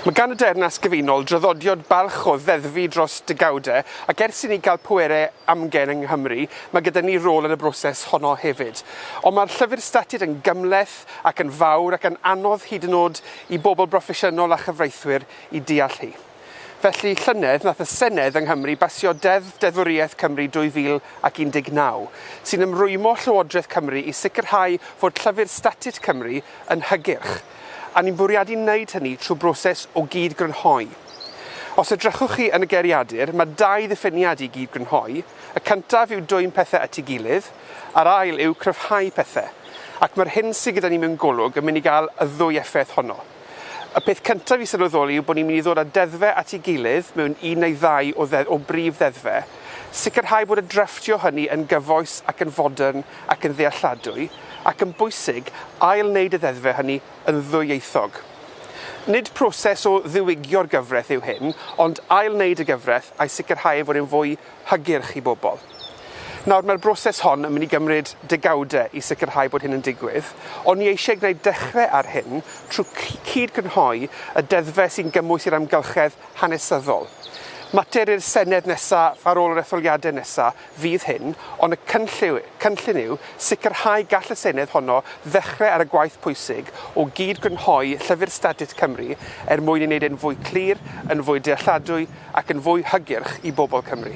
Mae gan y Deyrnas Gyfunol draddodiad balch o ddeddfu dros degawdau, ac ers i ni gael pwerau amgen yng Nghymru, mae gyda ni rôl yn y broses honno hefyd. Ond mae'r llyfr statud yn gymhleth ac yn fawr ac yn anodd hyd yn oed i bobl broffesiynol a chyfreithwyr i deall hi. Felly, llynedd, nath y Senedd yng Nghymru basio Deddf Deddfwriaeth Cymru 2019, sy'n ymrwymo Llywodraeth Cymru i sicrhau fod llyfr statud Cymru yn hygyrch. A ni'n bwriadu wneud hynny trwy broses o gyd-grynhoi. Os edrychwch chi yn y geiriadur, mae dau ddiffiniad i gyd-grynhoi. Y cyntaf yw dwyn pethau at ei gilydd, a'r ail yw cryfhau pethau. Ac mae'r hyn sydd gyda ni mewn golwg yn mynd i gael y ddwy effaith honno. Y peth cyntaf i sylweddoli yw bod ni'n mynd i ddod â deddfau at ei gilydd mewn un neu ddau o dde- o brif ddeddfau, sicrhau bod y drafftio hynny yn gyfoes ac yn fodern ac yn ddealladwy, ac yn bwysig, ail-wneud y ddeddfau hynny yn ddwyieithog. Nid proses o ddiwygio'r gyfraith yw hyn, ond ail-wneud y gyfraith a'i sicrhau ei fod e'n fwy hygyrch i bobl. Nawr, mae'r broses hon yn mynd i gymryd degawdau i sicrhau bod hyn yn digwydd, ond ni eisiau gwneud dechrau ar hyn trwy cyd-grynhoi y deddfau sy'n gymwys i'r amgylchedd hanesyddol. Mater i'r Senedd nesaf ar ôl yr etholiadau nesaf fydd hyn, ond y cynlliw, cynllun yw sicrhau gall y Senedd honno ddechrau ar y gwaith pwysig o gyd-grynhoi Llyfr Statud Cymru er mwyn ei wneud e'n fwy clir, yn fwy dealladwy ac yn fwy hygyrch i bobl Cymru.